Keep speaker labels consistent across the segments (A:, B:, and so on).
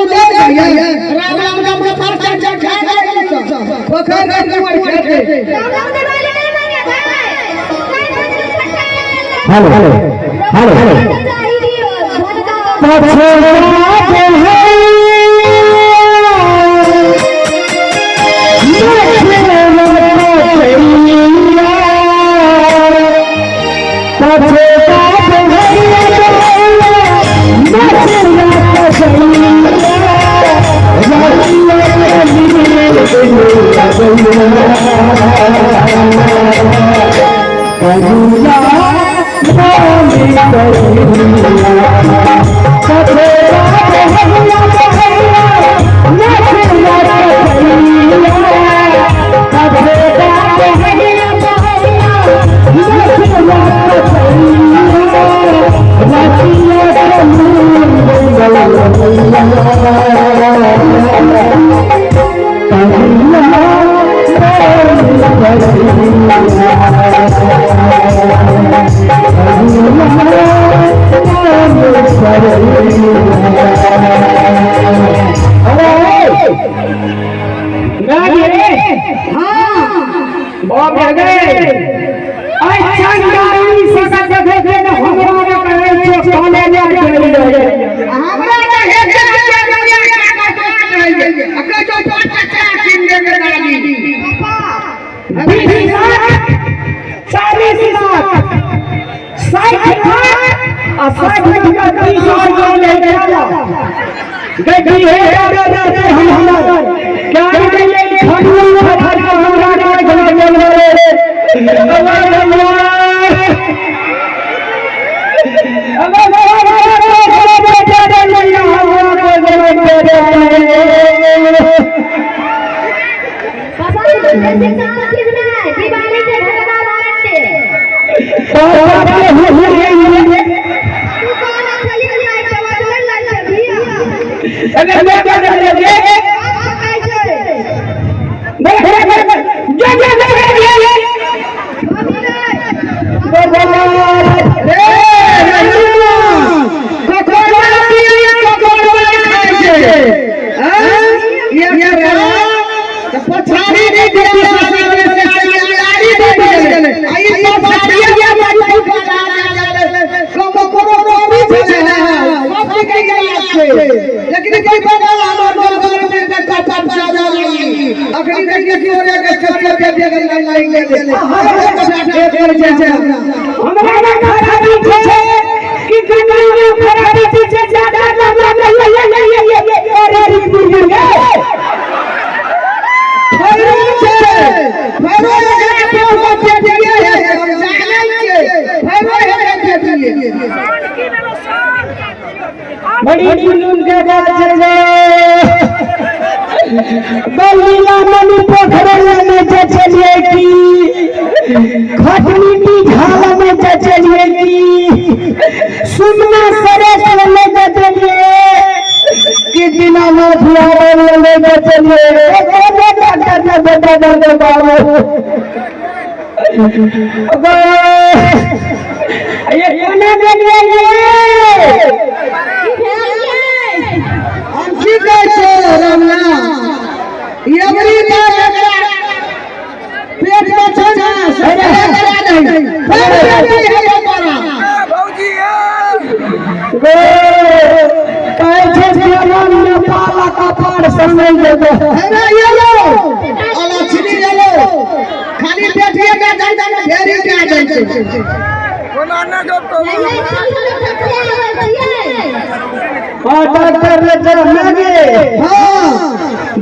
A: उधर जाइए राम राम राम के फर चढ़ चढ़ खा गए सब पोखर के कुआं खेते।
B: हेलो हेलो हेलो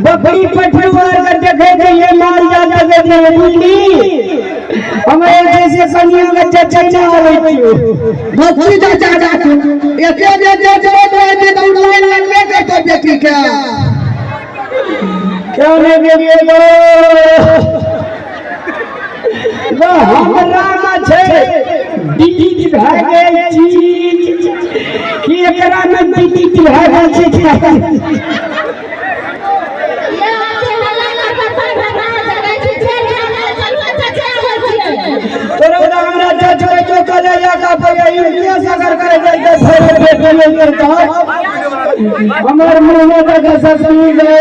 C: बकरी पठुआ के देखे के ये मार जाता के बुल्ली हमारे जैसे कनिया के चचा ना आवे छियो
A: बच्ची चाचा जा एके जे जे जे जे तो लाइन लगबे करतो बेटी के
C: क्यों ने गेलिए गो गो हमरा में छै बीज भए गेल चीज कि एकरा में बीज भए गेल छै। हमर मुंह में तऽ ससुर गे।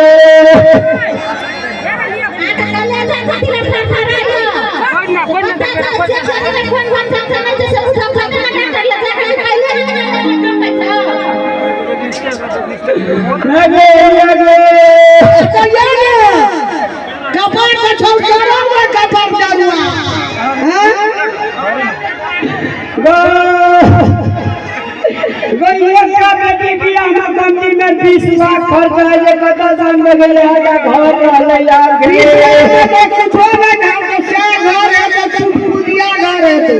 C: मैं गे गे।
A: तो ये ने कपार के छौ चढ़ल में कपार जरुआ हैं।
C: गो गो एक का बेटी बियाह में कमती में 20 लाख खर्च है जे कतऽ सन में गेलै है घर रहलै यार।
A: 20 लाख में कुछो नहीं घर के से घर है तो टुटपुजिया घर है तो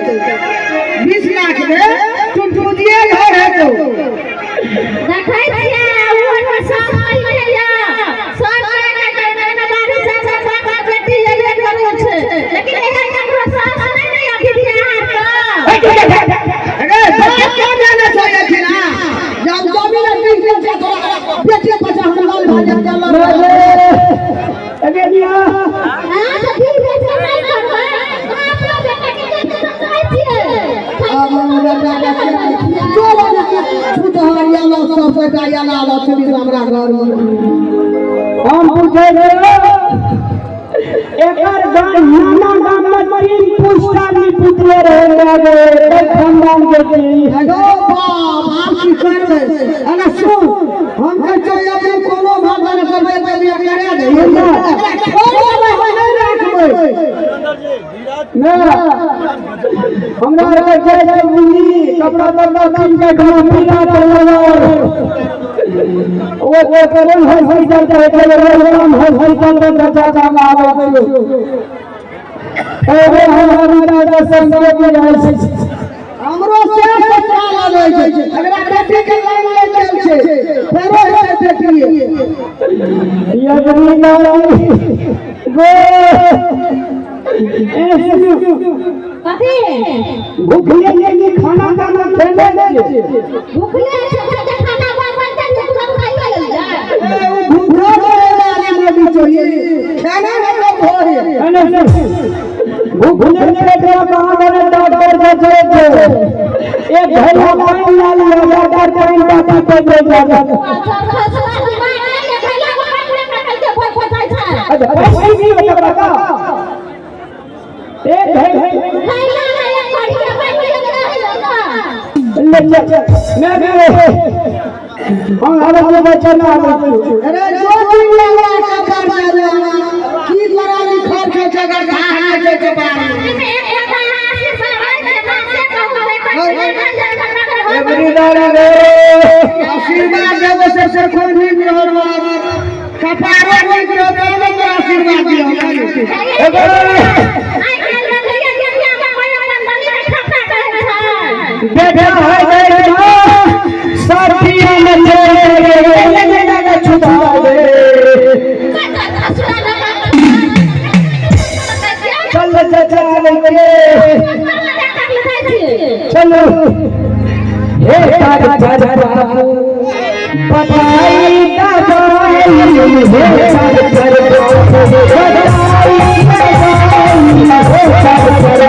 A: 20 लाख में टुटपुजिया घर है तो। अरे बच्चा क्यों जाना चाहिए थी ना जब जमीन 20 दिन से तोरा बेटे बच्चा हम लाल भाजन चल।
C: अरे दिया।
A: अब बेटा जो छूट हरियाणा सब बेटा याला लक्ष्मी हमरा घर में।
C: हम पूछे एकर गाम नाना गाम में 3 पुश्ता निपुतले रहे गे खानदान के छी।
A: हेलो बाप आब की करबै? अरे सुन, हम कहै छियौ यदि कोनो भाषा करबै तऽ बियाह करा दे, छोड़बै हम नहि राखबै।
C: ना हमरा आरके जाइ छै बुझी कपड़ा तपड़ा पीन के घुमा फिरा चलल ओ कोन हॉस्पिटल के कोन हॉस्पिटल में बच्चा काम आबै छै। एगो हमरा बेटा संगे के जाइ छै।
A: हमरो से ससुराल आबै छै, एकरा बेटी के लाइन ले चल छै फेरो हेतै बेटी।
C: यदि गो भूखले नहीं खाना खाना खेले छियै।
A: भूखो रहे वाली मोदी चाहिए खाना मतलब भोरे।
C: भूखले बेटा कहाँ गए डॉक्टर के छै एक घड़ा पानी ला लिया डॉक्टर पानी बाटी पे दे जा। अच्छा पैसे भी होता बता एक घड़ी ले ले मैं भी हम आबै बच्चा ना आबै।
A: अरे जो दिन लगा कपार जरुआ की तोरा लिखल छै जगह घाह छै कपार। आशीर्वाद देबो से से कोई नहीं रहल कपारो नहीं रहल तो आशीर्वाद दियो।
C: बेटा है गए साथिया में चले गए छुपा दे। चल चाचा के चलो हे चाचा बाबू बताई दवाई हे चाचा बाबू बताई दवाई हे चाचा।